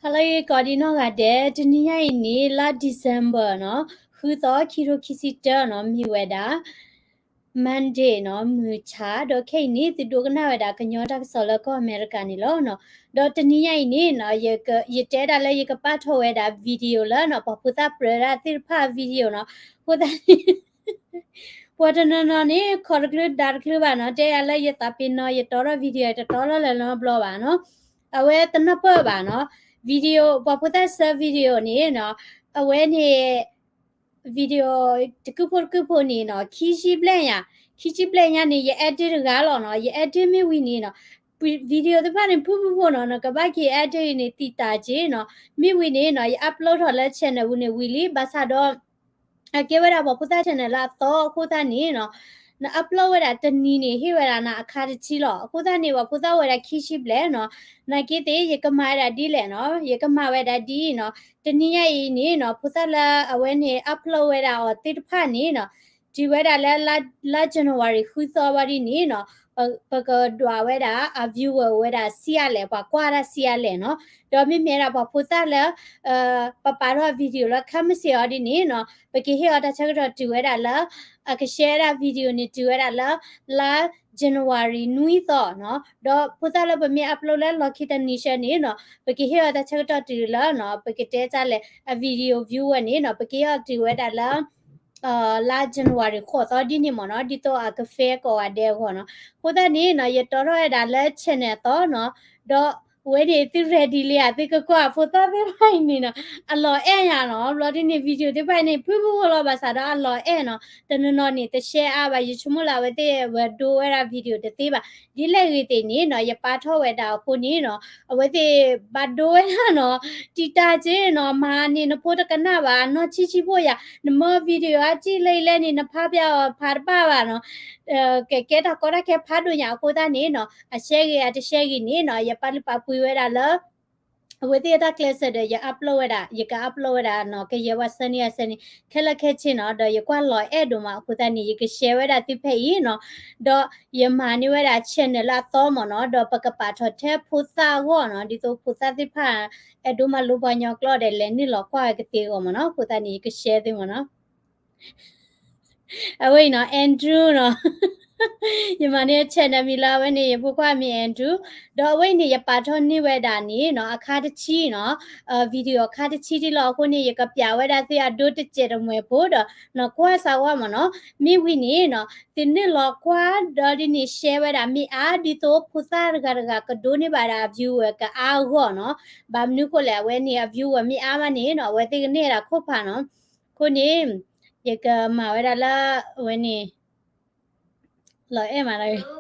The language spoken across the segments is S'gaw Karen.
ဟါလၢအဂ့ၤကိးဒံနီၢ်ဂၤဒဲး, တနံၤညါအံၤန့ၣ် လါ December နီၤ, ဃုသီ ခံကထိခံဆံတၢနီၤ, မ့ၢ်ဝဲဒၣ် Monday နီၤ, မုၢ်ဆါ, ဒီးခဲအံၤန့ၣ် သုဒိကနၣ်ဝဲဒၣ်ကညီတၢ်ကစီၣ်လၢကီၢ်အမဲရကၤန့ၣ်လီၤနီၤ. ဒီးတနံၤညါအံၤန့ၣ်နီၤ, ယက, ယတဲဒၣ်လၢယကပာ်ထီၣ်ဝဲဒၣ် video လၢနီၤ, ပှၤဖိသၣ်ပြၢဒၣ်သ့ၣ်တဖၣ် video နီၤ, အဃိသတးန့ၣ် ပှၤတနီၤနီၤန့ၣ် ခိးတချုးဒါတချုးဘၣ်နီၤ, တဲယၤလၢယသးပ့ၤနီၣ် ယတီထီၣ် video တတီထီၣ်လၢၤနီတဘျီဘၣ်နီၤ, အဝဲတနၢ်ပၢၢ်ဘၣ်နီၤ, video ပှၤဖိသၣ်ဆှၢ video န့ၣ်နီၤ, အဝဲန့ၣ် video တကုၢ်ဖိတကုၢ်ဖိန့ၣ်နီၤ, ခံဆံဘျဲၣ်ညါ, ခံဆံဘျဲၣ်ညါန့ၣ် ယ edit တဂၤလီၤနီၤ, ယ edit မ့ၢ်ဝံၤန့ၣ်နီၤ, video သ့ၣ်တဖၣ်န့ၣ် ဖုၣ်ဖုၣ်ဖိနီၤ, နကဘၣ်က့ၤ edit အံၤန့ၣ် သံတၢ်က့နီၤ, မ့ၢ်ဝံၤန့ၣ်နီၤ, ယ upload ထီၣ်လၢ channel ပူၤန့ၣ်ဝံၤလံ, ဘၣ်ဆၣ်ဒီး အကဲဝဲဒၣ်ပှၤဖိသၣ် channel လၢအသီအဃိသတးန့ၣ်နီၤ, န upload ဝဲဒၣ်တနံၤန့ၣ် ဟ့ၣ်ဝဲဒၣ်နၤအခါတဆံလီၤ, အဃိသတးန့ၣ် ပှၤဖိသၣ်အိၣ်ဝဲဒၣ်ခံဆံဘျဲၣ်နီၤ, နာ်က့သ့ၣ် ယကမၤဝဲဒၣ်ဒ်လဲၣ်နီၤ, ယကမၤဝဲဒၣ်ဒ်အံၤနီၤ, တနံၤညါအံၤန့ၣ်နီၤ, ဖိသၣ်လၢအဝဲန့ၣ် upload ဝဲဒၣ်အီၤသ့ၣ်တဖၣ်န့ၣ်နီၤ, တုၤဝဲဒၣ်လၢ လါ January ဃုသီဘၣ်ဒ်န့ၣ်နီၤ, ပ, ပကဒွးဝဲဒၣ်အ viewer ဝဲဒၣ်ဆံးအါလဲၣ်, ပှၤကွၢ်တၢ်ဆံးအါလဲၣ်နီၤ, ဒီးမ့မ့ၢ်ဒၣ်ပှၤဖိသၣ်လၢ ပပာ်ထီၣ် video လၢ ခါမစ့ၢ်အီၤဒ်န့ၣ်နီၤ, ပကဟ့ၣ်အီၤတၢ်ဆၢကတီၢ်တုၤဝဲဒၣ်လၢ အက share ဒၣ် video န့ၣ် တုၤဝဲဒၣ်လၢ လါ January နွံသီနီၤ, ဒီးဖိသၣ်လၢပမ့ၢ် upload လၢလီၢ်ခံတနံၤဆၢန့ၣ်နီၤ, ပကဟ့ၣ်အီၤတၢ်ဆၢကတီၢ်တုၤလၢနီၤ, ပကတဲတၢ်လဲၣ် အ video viewer န့ၣ်နီၤ, ပကဟ့ၣ်အီၤတုၤဝဲဒၣ်လၢ လါ January ဃိးသီဒ်န့ၣ်မ့ၢ်နီၤ, ဒ်သိးအက fair ကိးဂၤဒဲးအဂီၢ်နီၤ, အဃိသတးန့ၣ်နီၤ, ယတီထီၣ်ဝဲဒၣ်လၢ channel အသီနီၤ, ဒီး အဝဲန့ၣ်သု ready လံဧါ, သုကကွၢ်ဖိသၣ်သ့ၣ်တဖၣ်အံၤန့ၣ်နီၤ, အလီၤအဲၣ်ယၤနီၤ, ဘျီဒ်န့ၣ် video သ့ၣ်တဖၣ်အံၤန့ၣ် ဖုၣ်ဖုၣ်ဖိလီၤ, ဘၣ်ဆၣ်ဒီးအလီၤအဲၣ်နီၤ, တနီၤနီၤန့ၣ် တ share အါဘၣ်, ယဆိကမိၣ်လၢအဝဲသ့ၣ်ဝဲဒိဝဲဒၣ် video တသ့ဘၣ်, ဒ်လဲၣ်ဂ့ၤသ့ၣ်န့ၣ်နီၤ, ယပာ်ထီၣ်ဝဲဒၣ်အဃိန့ၣ်နီၤ, အဝဲသ့ၣ်ဘၣ်ဒိဝဲဒၣ်နီၤ, တံာ်တာ်က့နီၤ, မၤန့ၣ်နဖိတကနၣ်ဘၣ်, နီၢ်ဆံးဆံးဖိယၤ, နမၢ video အါကံၢ်လၢအံၤလဲၣ်န့ၣ် နဖးပျးအီၤဖးတဘၣ်ဘၣ်နီၤ, ကကဲတၢ်ကီတၢ်ခဲဖးဒိၣ်ညါအဃိသတးန့ၣ်နီၤ, အ share ဂ့ၤ အတ share ဂ့ၤန့ၣ်နီၤ, ယပာ်လုၢ်ပာ်ပှ့ၤဝဲဒၣ်လၢ အဝဲသ့ၣ်အတၢ်ကျဲးစၢးဒီး ယ upload ဝဲဒၣ်, ယက upload ဝဲဒၣ်နီၤ, ကယဲၢ်ဝဲဆၢနံၤအဆၢနံၤ ခဲလၢာ်ခဲဆ့နီၤ, ဒီးယကွၢ်လီၤအဲၣ်ဒိၣ်မးအဃိသတးန့ၣ် ယက share ဝဲဒၣ်သုဖဲအံၤနီၤ, ဒီးယမၤန့ၢ်ဝဲဒၣ် channel လၢအသီမ့ၢ်နီၤ, ဒီးပကပာ်ထီၣ်ထဲဖိသၣ်အဂီၢ်နီၤ, ဒ်သိးဖိသၣ်သ့ၣ်တဖၣ် အဲၣ်ဒိးမၤလိပှၤကညီကျိာ်ဒီး လဲၤနုာ်လီၤကွၢ်ဝဲကသ့အဂီၢ်မ့ၢ်နီၤ, အဃိသတးန့ၣ် ယက share သုမ့ၢ်နီၤ. အဝဲအံၤနီၤ Andrew နီၤ, ယမၤန့ၢ် channel မံၤလၢအဝဲန့ၣ် ယဖိခွါအမံၤ Andrew, ဒီးအဝဲအံၤန့ၣ် ယပာ်ထီၣ်န့ၢ်ဝဲဒၣ်န့ၣ်နီၤ အခါတဆံနီၤ, video အခါတဆံဒ်လီၤအဃိန့ၣ် ယကပျးဝဲဒၣ်သုအဒိတစဲးတမှဲၤဖိဒီး နီၤကွၢ်စးဝါမ့ၢ်နီၤ, မ့ၢ်ဝံၤန့ၣ်နီၤ သုနုာ်လီၤကွၢ်ဒီးဒ်န့ၣ် share ဝဲဒၣ်မ့ၢ်အါ ဒ်သိးဖိသၣ်တဂၤတဂၤကဒိးန့ၢ်ဘၣ်ဒီး viewer ကအါအဂီၢ်နီၤ, ဘၣ်မနုၤအဃိလဲၣ် အဝဲန့ၣ် အ viewer မ့ၢ်အါမးန့ၣ်နီၤ အဝဲသ့ၣ်ကန့ၢ်ဒၣ်ခိၣ်ဖးနီၤ, အဃိန့ၣ် ယကမၤဝဲဒၣ်လၢ အဝဲန့ၣ် လီၤအဲၣ်မးနီၤ,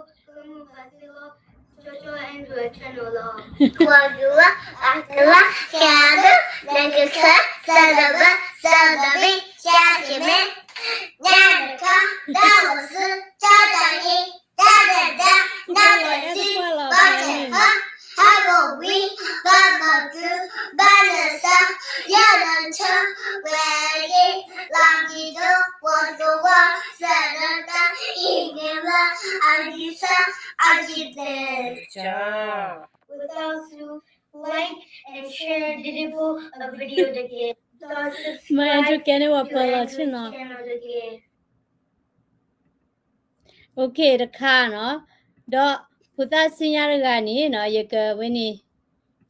မ့ၢ်အဲၣ်ဒိးကဲန့ၢ်ဝဲပၢၤလီၤဆ့နီၤ. Okay တခါနီၤ, ဒီးဖိသၣ်ဆူညါတဂၤန့ၣ်နီၤ ယကဝဲန့ၣ်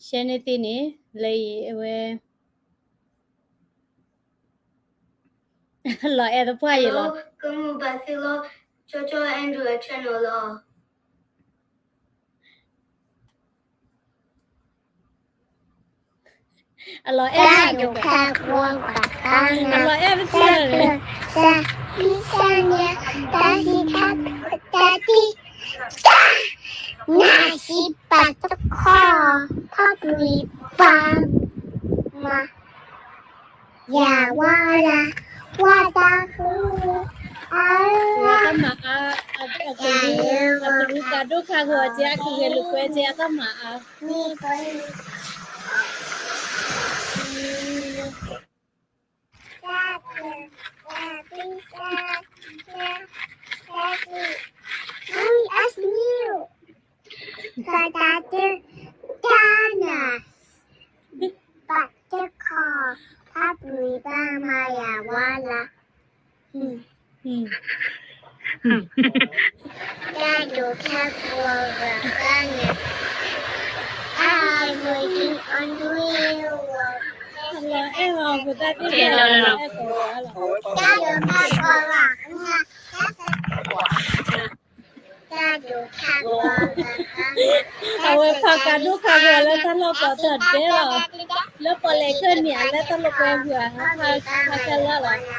share န့ၢ်သ့န့ၣ် လၢအံၤအဝဲ လီၤအဲၣ်သပှၢ်ယံၤလီၤ. အလီၤအဲၣ်, အလီၤအဲၣ်ပသ့ၣ်, တၢ်စံးထါတခီ ဖီၣ်ကွံာ်ပၢ် မၤ ယၤဝါလၢ ဝါတၢ်ဃု အါ တၢ်မၤအါ, အကလူးကၤဒိၣ်ခါဂီၤကဲ အကဂဲၤလိာ်ကွဲကဲ အတၢ်မၤအါ. ဒိၣ်ခါကွၢ်ဂၤဃါညါ, I will be on the wheel. လီၤအဲၣ်အီၤ ပတၢ်သ့ၣ်တဖၣ်လီၤ အဲၣ်ကိးဂၤလီၤ. တၢ်ဒိၣ်ခါကွၢ်ဂၤဃါညါ, တၢ်ဒိၣ်ခါကွၢ်ဂၤဃါညါ, အဝဲဖးကးဒိၣ်ခါကွၢ်လၢတၢ်လီၢ်ကိးတၢ်ဒဲးလီၤ. လၢပီၣ်လဲၣ်ခၢၣ်နံၤ အလၢတၢ်လိာ်ကွဲဝံၤအါ ဖးကလၢလီၤ.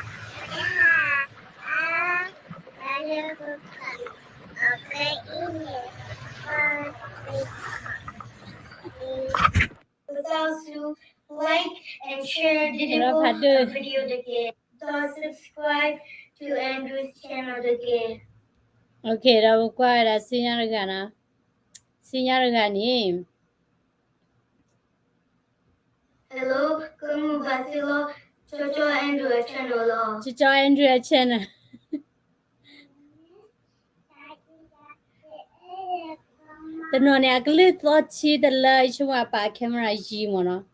Like and share ဒ်ဒ်ဖိ အ video တက့ၢ်. ဒီး subscribe to Andrew's channel တက့ၢ်. ဒီးပကွၢ်ဝဲဒၣ်ဆူညါတဂၤနီၤ, ဆူညါတဂၤန့ၣ် Hello, ကမူၣ်ဘၣ်စ့လီၤ, ကၠီကၠီ Andrew အ channel လီၤ. ကၠီကၠီ Andrew အ channel. တနီၤန့ၣ် အကလုၢ်သီၣ်ဆံတလၢ ယဆိကမိၣ်အပာ် camera ယံၤမ့ၢ်နီၤ.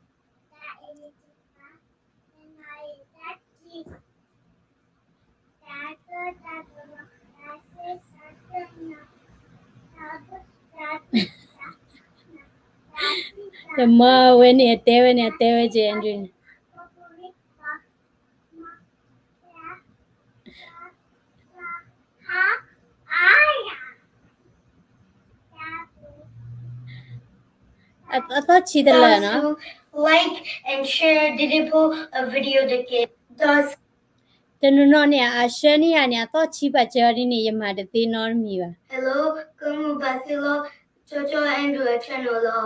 တမၢဝဲန့ၣ် အတဲဝဲန့ၣ် အတဲဝဲက့ၤ Andrew န့ၣ် အသီၣ်ဆံတလၢနီၤ. Like and share ဒ်ဒ်ဖိ အ video တက့ၢ်. တနီၤနီၤန့ၣ် အ share န့ၢ်ယၤန့ၣ် အသီၣ်ဆံပာ်စၢၤအီၤဒ်န့ၣ် ယမၤတသ့နီတမံၤဘၣ်. Hello, ကမူၣ်ဘၣ်စ့လီၤ, ကၠီကၠီ Andrew အ channel လီ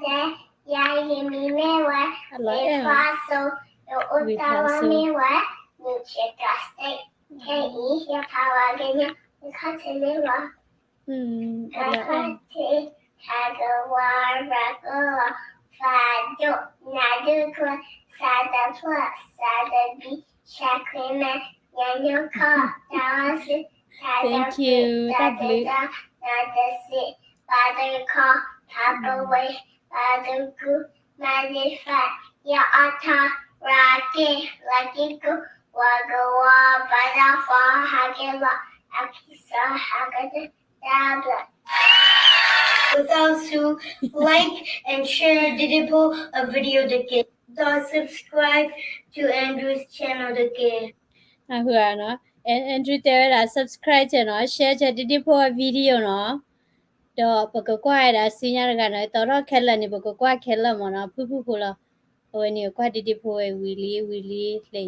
ၤ. ယၤယမံၤမ့ၢ်ဝဲ ဝ့ၢ်ဖးစိ, ယအိၣ်တၢ်ဝဲမ့ၢ်ဝဲ Wichita State, ခဲအံၤ ယဖးဝဲကညီ ယခီၣ်ထံးလံလီၤ. ခီၣ်ထံး, ဟးကဝီၤ, ရၤကီၢ်, ဖးဒိၣ်, နးဒုၣ်ခွဲ, စးတဖျၢၣ်, စးတဘံ, ဆါခွံမဲ, ညါညိၣ်ခီၣ်, တၢ်အီၣ်ဆံ, တၢ်တဖု, တၢ်တဒါ, နးတစံး, ပှၤတခီ, ဖးပဝ့ၤ, ပှၤတကူ, မၤဒံဖး, ယအီၣ်ထီ, ရၤက့ၤ, ရၤက့ၤကူ, ဝၤကဝီၤ, ပှၤတဖီ, ဟးက့ၤလီၤ, အခံစီၤ, ဟးကတၢၢ်, တၢ်ဘျၢ. ပသးဆူ like and share ဒ်ဒ်ဖိ အ video တက့ၢ်. ဒီး subscribe to Andrew's channel တက့ၢ်. အဃိနီၤ, Andrew တဲဝဲဒၣ် subscribe နီၤ, share ဒ်ဒ်ဖိအ video နီၤ. ဒီးပကကွၢ်ဝဲဒၣ်ဆူညါတဂၤနီၤ, သီထီၣ်ခဲလၢာ်န့ၣ် ပကကွၢ်ခဲလၢာ်မ့ၢ်နီၤ, ဖုၣ်ဖုၣ်ဖိလီၤ. အဝဲန့ၣ်ကွၢ်ဒ်ဒ်ဖိဝဲဝံၤလံ ဝံၤလံလံ.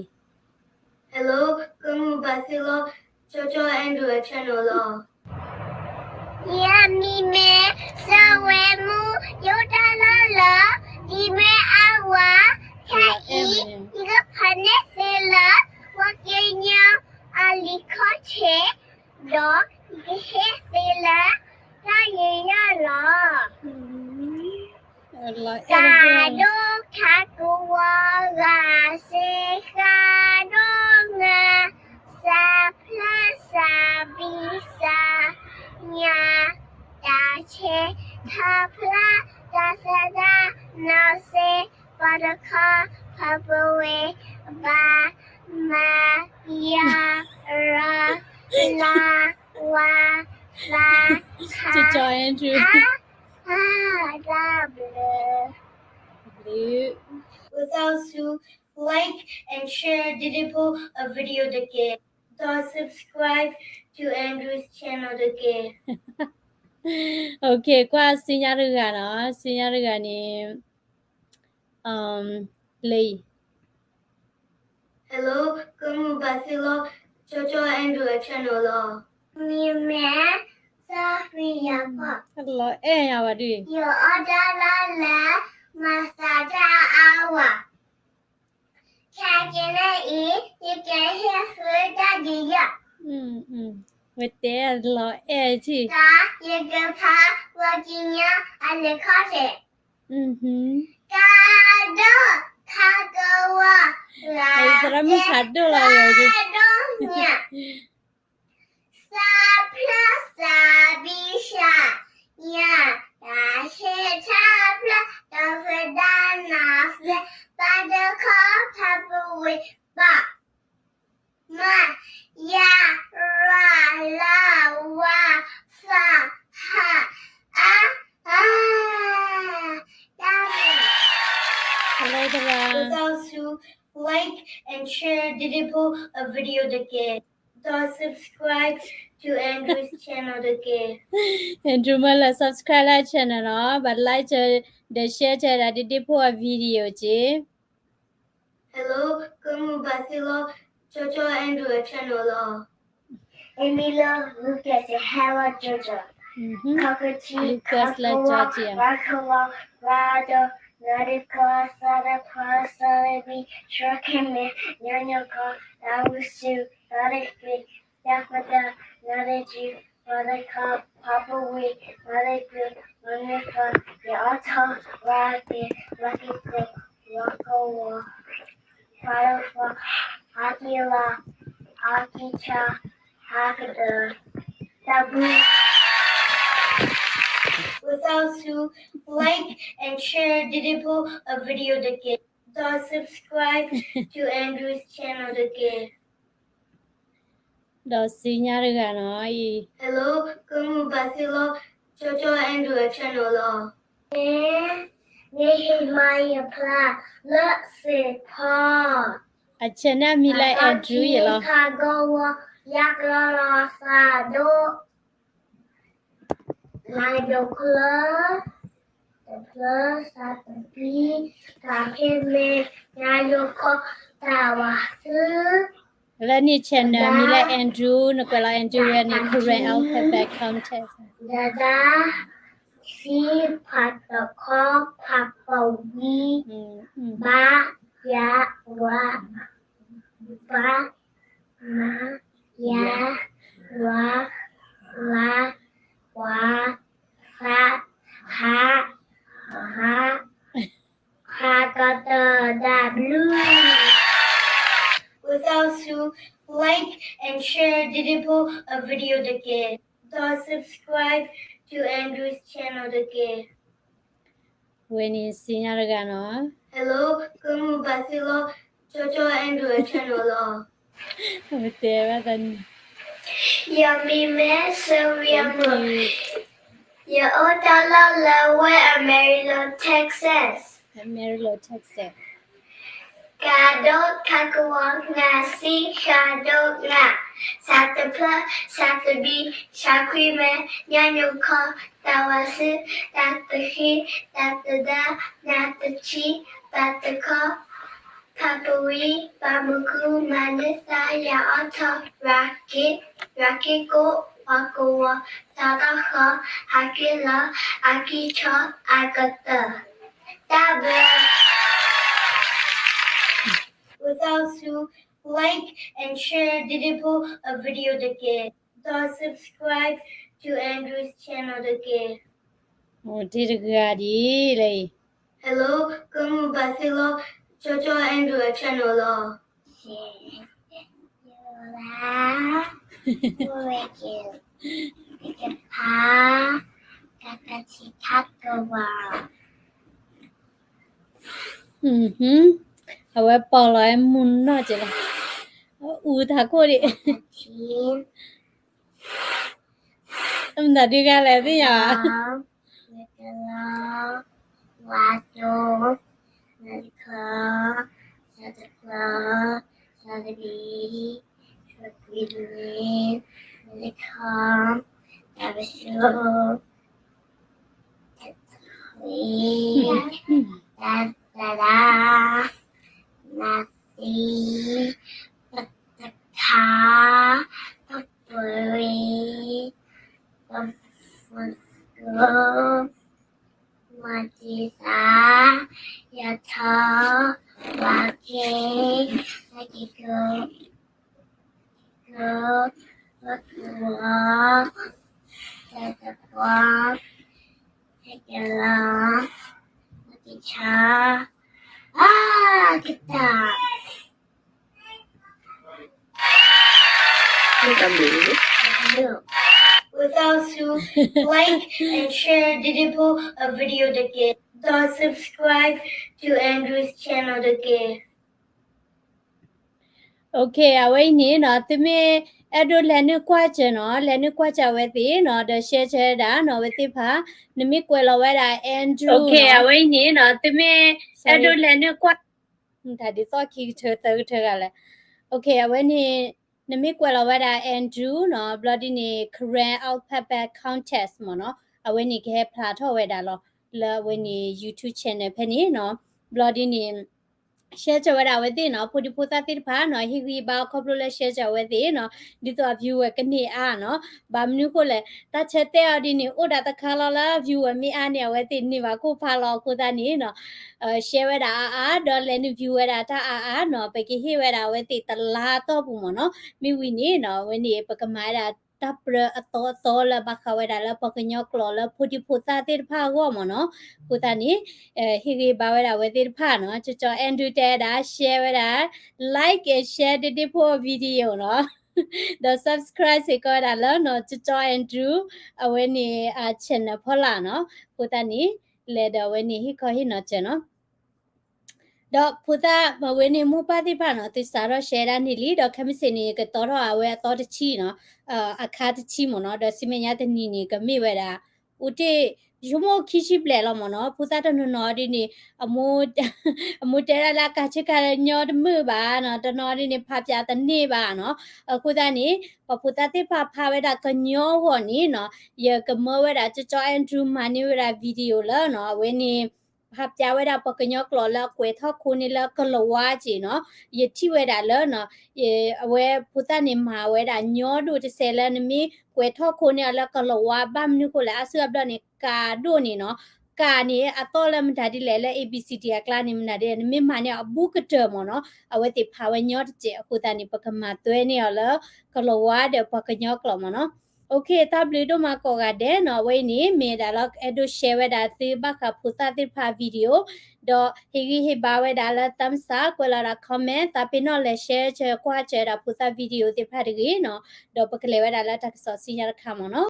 Hello, ကမူၣ်ဘၣ်စ့လီၤ, ကၠီကၠီ Andrew အ channel လီၤ. ယမံၤမ့ၢ် စီၤဝဲမူ, ယအိၣ်တၢ်လီၢ်လၢ ဒံမ့ၢ်အဝၤ, ခဲအံၤ ယကဖးန့ၢ်သုလၢ ပှၤကညီအလံာ်ခီၣ်ထံး, ဒီးယကဟ့ၣ်သုလၢ တၢ်ယူးယီၣ်လီၤ. စးဒိၣ်ခးကဝီၤဂၤစ့ဃးဒီးနၤ, စးဖျၢၣ်စးဘံစး, ညါတၢ်ဆဲး, ထါဖျါ, တၢ်သဒါ, နီၢ်စ့, ပှၤတခီ, ဖးပဝ့ၤ, ဘါ, မၤ, ယၤ, ရၤ, လၤ, ဝၤ, သး, ကၠီ Andrew အါ, တၢ်ဘျၢ. ပသးဆူ like and share ဒ်ဒ်ဖိအ video တက့ၢ်. ဒီး subscribe to Andrew's channel တက့ၢ်. Okay, ကွၢ်ဆူညါတဂၤနီၤ, ဆူညါတဂၤန့ၣ် လၢ Hello, ကမူၣ်ဘၣ်စ့လီၤ, ကၠီကၠီ Andrew အ channel လီၤ. မံၤမ့ၢ် စီၤဖံယၤဖီ, လီၤအဲၣ်ယၤဝဲဒုး, ယအီၣ်တၢ်လၢ်လၢ မၤသးတၢ်အါဝဲ, ခဲကနံၣ်အံၤ ယကဟ့ၣ်သုတၢ်ယူးယီၣ်, ဝဲတဲလီၤအဲၣ်ထံၣ်, တၢ်ယကဖး ပှၤကညီအလံာ်ခီၣ်ထံး, ကးဒိၣ်ခးကဝီၤ, သရၣ်မုၣ်ဖးဒိၣ်လီၤ, ကးဒိၣ်ညါ စးဖျါစးဘံစး, ညါတၢ်ဆဲးထါဖျါ, ဒီးဖဲဒၣ်နၤဖျါ, ဘါတခီဖးပဝ့ၤ, ဘါ, မၤ, ယၤ, ရၤ, လၤ, ဝၤ, သး like and share ဒ်ဒ်ဖိအ video တက့ၢ်. ဒီး subscribe to Andrew's channel တက့ၢ်. Andrew မ့ၢ်လၢ subscribe လၢ channel နီၤ, ဘၣ် like ဒီး share တၢ်ဒ်ဒ်ဖိအ video က့ၢ်. Hello, ကမူဘၣ်သ့လီၤ, ကၠီကၠီ Andrew အ channel လီၤ. Emily Lucas, hello, ကၠီကၠီ. Lucas လၢ Georgia. ရၤခဝါ, ရၤဒိၣ်, နၢ်ဒ့ကီ, သးတဖျၢၣ်, သးတဘံၣ်, ဆှၢကမဲ, ညီညီကီ, တၢ်ဝံစူ, သးတဃ့, တၢ်ပတၢ်, နၢ်ဒ့ကံ, မၤတခီ, ဖးပဝံ, မၤတကု, မၤနုာ်ကီ, ယအီထီ, ရၤက့, ရၤက့ကိ, ရၤကဝီၤ, ရၤဒိၣ်ဖီ, ဟးက့ၤလီၤ, ဟးက့ၤဆါ, ဟးကတၢၢ်, တၢ်ဘျုး. ဝံသးစူၤ like and share ဒ်ဒ်ဖိအ video တက့ၢ်. ဒီး subscribe to Andrew's channel တက့ၢ်. ဒီးစံညါတဂၤနီၤအံၤ. Hello, ကမူဘၣ်သ့လီၤ, ကၠီကၠီ Andrew အ channel လီၤ. မ့ၢ်ဟ့ၣ်မၤယဖျါလၢစ့ၢ်ဖီ. အ channel မံၤလၢ Andrew ယလီၤ. ခးဂီၤဝီၤ ယကလီလီၤသးဒိၣ် နၢ်ဒိၣ်ချၢ, တဖျၢၣ် သးတဘံၣ်, တၢ်ကဲမ့ၢ် နၢ်ယိၤခီ တၢ်ဝၤသု လၢန့ၣ် channel မံၤလၢ Andrew, နကွဲးလီၤ Andrew ဝဲန့ၣ် Karen Alphabet Contest. ဒဒၣ်, စံ, ဖးတခီ, ဖးပဝံ, ဘါ, ယၤ, ဝၤ, ဘါ, မါ, ယၤ, ဝၤ, လါ, ဝၤ, သး, ဟး, ဟး, ဟးကတၢၢ် တၢ်ဘျုး. ဝံသးစူၤ like and share ဒ်ဒ်ဖိအ video တက့ၢ်. ဒီး subscribe to Andrew's channel တက့ၢ်. ဝဲန့ၣ်စံညါတဂၤနီၤ. Hello, ကမူဘၣ်သ့လီၤ, ကၠီကၠီ Andrew အ channel လီၤ. တဲဘၣ်သးန့ၣ်. ယမံၤမ့ၢ် Sylvia Moore, ယအိၣ်တၢ်လီၢ်လၢဝဲ Amarillo, Texas. Amarillo, Texas. ကးဒိၣ် ခးကဝီၤ နၢ်စံ ဃးဒိၣ် နၢ်, သးတဖျၢၣ် သးတဘံၣ်, ဆှၢခွံမဲ, ညီညီခီ, တၢ်ဝၤစူ, တၢ်တဃ့, တၢ်တဒါ, နၢ်တဆံ, ပာ်တခီ, ဖးပဝံ, ပာ်မူကူ, မၤနၢၤသး, ယၤအီထီ, ရၤက့, ရၤက့ကိ, ပှၤကဝီၤ, သးတဃီ, ဟးက့ၤလီၤ, အကံၢ်ဆီ, အကတၢၢ်. တၢ်ဘျုး. ဝံသးစူၤ like and share ဒ်ဒ်ဖိအ video တက့ၢ်. ဒီး subscribe to Andrew's channel တက့ၢ်. အိၣ်တ့ၢ်တဂၤဒ်လဲၣ်. Hello, ကမူဘၣ်သ့လီၤ, ကၠီကၠီ Andrew အ channel လီၤ. တကဖး, တကထံထးကဝီၤ. အဝဲပီၢ်လီၤဝဲမုၢ်နီၢ်က့လီၤ, အအူထးခိၣ်ဒံး, မတၤဒုးဂၤလဲၣ်သ့ၣ်ညါ, ဝၤဒိၣ်, နၢ်တခီ, နၢ်တဖျၢၣ်, နၢ်တဘံၣ်, နၢ်တဘံၣ်, နၢ်တခီ, တၢ်ဝၤစူ, တၢ်တဒါ, နၢ်သံ, ပတခါ, ပပှ့ၤ, ပမူကူ, မၤတံၢ်သး, ယၤထီ, ဝၤက့, နၢ်က့ၤကိ, က, ပကဝီၤ, တၢ်တပှီၤ, တၢ်ကလီၤ, တၢ်ကဆါ, အကတၢၢ်. ဝံသးစူၤ like and share ဒ်ဒ်ဖိအ video တက့ၢ်. ဒီး subscribe to Andrew's channel တက့ၢ်. Okay, အဝဲအံၤန့ၣ်နီၤ, သုမ့ၢ်အဲၣ်ဒိးလဲၤနုာ်ကွၢ်စၢၤနီၤ, လဲၤနုာ်ကွၢ်စၢၤအဝဲသ့ၣ်နီၤ, ဒီး share ဒၣ်နီၤ, အဝဲသ့ၣ်တဖၣ်, နမ့ၢ်ကွဲးလီၤဝဲဒၣ် Andrew နီၤ, အဝဲအံၤန့ၣ်နီၤ, သုမ့ၢ်အဲၣ်ဒိးလဲၤနုာ်ကွၢ် တၢ်ဒ်သိးခံကထၢသၢကထၢဂၤလဲၣ်. အဝဲန့ၣ် နမ့ၢ်ကွဲးလီၤဝဲဒၣ် Andrew နီၤ, ဘျီဒ်န့ၣ် Karen Alphabet Contest မ့ၢ်နီၤ, အဝဲန့ၣ်ကဟဲဖျါထီၣ်ဝဲဒၣ်လီၤ လၢအဝဲန့ၣ် YouTube channel ဖဲန့ၣ်နီၤ. ဘျီဒ်န့ၣ် share စၢၤဝဲဒၣ်အဝဲသ့ၣ်နီၤ, ဖိဒံဖိသၣ်သ့ၣ်တဖၣ်နီၤ, ဟ့ၣ်ဂံၢ်ဘါအီၤခီဖျိလၢ share စၢၤအဝဲသ့ၣ်နီၤ, ဒ်သိးအ viewer ကန့ၢ်အါနီၤ. ဘၣ်မနုၤဃိလဲၣ်, တၢ်ဆၢတဲာ်အီၤဒ်န့ၣ် အိၣ်ဒၣ်တခါလီၤလၢ viewer မ့ၢ်အါန့ၣ် အဝဲသ့ၣ်န့ၢ်ဘၣ်ကိၣ်ဖးလီၤ. အဃိသတးန့ၣ်နီၤ share ဝဲဒၣ်အါအါ ဒီးလဲၤနုာ် view ဝဲဒၣ်တၢ်အါအါနီၤ, ပကဟ့ၣ်ဝဲဒၣ်အဝဲသ့ၣ်တလါအတီၢ်ပူၤမ့ၢ်နီၤ. မ့ၢ်ဝံၤန့ၣ်နီၤ အဝဲန့ၣ် ပကမၤဝဲဒၣ်တၢ်ပြၢအသီအသီလၢဘၣ်ဃးဝဲဒၣ်လၢပှၤကညီကျိာ်လၢ ဖိဒံဖိသၣ်သ့ၣ်တဖၣ်အဂီၢ်မ့ၢ်နီၤ. အဃိသတးန့ၣ် ဟ့ၣ်ဂံၢ်ဘါဝဲဒၣ်အဝဲသ့ၣ်တဖၣ်နီၤ, ကၠီကၠီ Andrew တဲဝဲဒၣ် share ဝဲဒၣ် like and share ဒ့ဒ့ဖိအ video နီၤ, ဒီး subscribe စ့ၢ်ကီးဝဲဒၣ်လၢနီၤ ကၠီကၠီ Andrew အဝဲန့ၣ် channel ဖီလာ်နီၤ. အဃိသတးန့ၣ် လဲၤဒီးအဝဲန့ၣ်ဟ့ၣ်ခီဟ့ၣ်နီၤစၢၤနီၤ. ဒီးဖိသၣ်အဝဲန့ၣ်မိၢ်ပၢ်သ့ၣ်တဖၣ်နီၤ သုစးထီၣ် share ဒၣ်န့ၣ်လံ, ဒီးခဲမုၢ်ဆ့ၣ်န့ၣ် ကတီထီၣ်အဝဲအသီတဆံနီၤ, အခါတဆံမ့ၢ်နီၤ, ဒီးဆူမဲာ်ညါတနံၤန့ၣ် ကမ့ၢ်ဝဲဒၣ် အိၣ်တ့ၢ် ဆိကမိၣ်ခံဆံဘျဲၣ်လီၤမ့ၢ်နီၤ. ဖိသၣ်တနီၤနီၤဒ်န့ၣ် အမိၢ်တဲဒၣ်လၢအကၤဆ့ကၤညီတမုာ်ဘၣ်နီၤ, တနီၤဒ်န့ၣ် ဖးပၠးတန့ၢ်ဘၣ်နီၤ. အဃိသတးန့ၣ် ပှၤဖိသၣ်သ့ၣ်တဖၣ်ဖးဝဲဒၣ်ကညီအဂီၢ်န့ၣ်နီၤ, ယကမၢဝဲဒၣ်ကၠီကၠီ Andrew မၤန့ၢ်ဝဲဒၣ် video လၢနီၤ အဝဲန့ၣ် ဖးပၠးဝဲဒၣ်ပှၤကညီကျိာ်လၢအကွဲးထီၣ်ခိန့ၢ်လၢကလၤဝါက့ၢ်နီၤ. ယထံၣ်ဝဲဒၣ်လၢနီၤ အဝဲဖိသၣ်န့ၣ်မၤဝဲဒၣ်ညီဒိၣ်တစဲးလၢနမ့ၢ်ကွဲးထီၣ်ခိန့ၢ်အီၤလၢကလၤဝါ, ဘၣ်မနုၤဃိလဲၣ် အါစုအါဘျီန့ၣ် ကၤဒိၣ်န့ၣ်နီၤ, ကၤန့ၣ်အသီၣ်လၢမတၤဒ်လဲၣ် လၢ A B C D အကျါန့ၣ် မတၤဒ်လဲၣ် နမ့ၢ်မၤန့ၢ်အီၤအဘူးကတၢၢ်မ့ၢ်နီၤ, အဝဲသ့ၣ်ဖးဝဲညီတစဲး. အဃိသတးန့ၣ် ပကမၤသွဲန့ၢ်အီၤလၢကလၤဝါဒီးပှၤကညီကျိာ်မ့ၢ်နီၤ. တၢ်ဘျုးဒိၣ်မးကိးဂၤဒဲးနီၤ, အဝဲအံၤန့ၣ် မ့ၢ်ဒၣ်လၢအဲၣ်ဒိး share ဝဲဒၣ်သုဘၣ်ဃးဖိသၣ်သ့ၣ်တဖၣ် video ဒီးဟ့ၣ်ဂံၢ်ဟ့ၣ်ဘါဝဲဒၣ်လၢ thumbs up ကွဲးလီၤဒၣ် comment သးပ့ၤနီၣ်လဲၤ share ကွၢ်စၢၤဒၣ်ဖိသၣ် video သ့ၣ်တဖၣ်တဂ့ၤနီၤ, ဒီးပကလဲၤဝဲဒၣ်လၢတၢ်ကစီၣ်ဆူညါတခါမ့ၢ်နီၤ.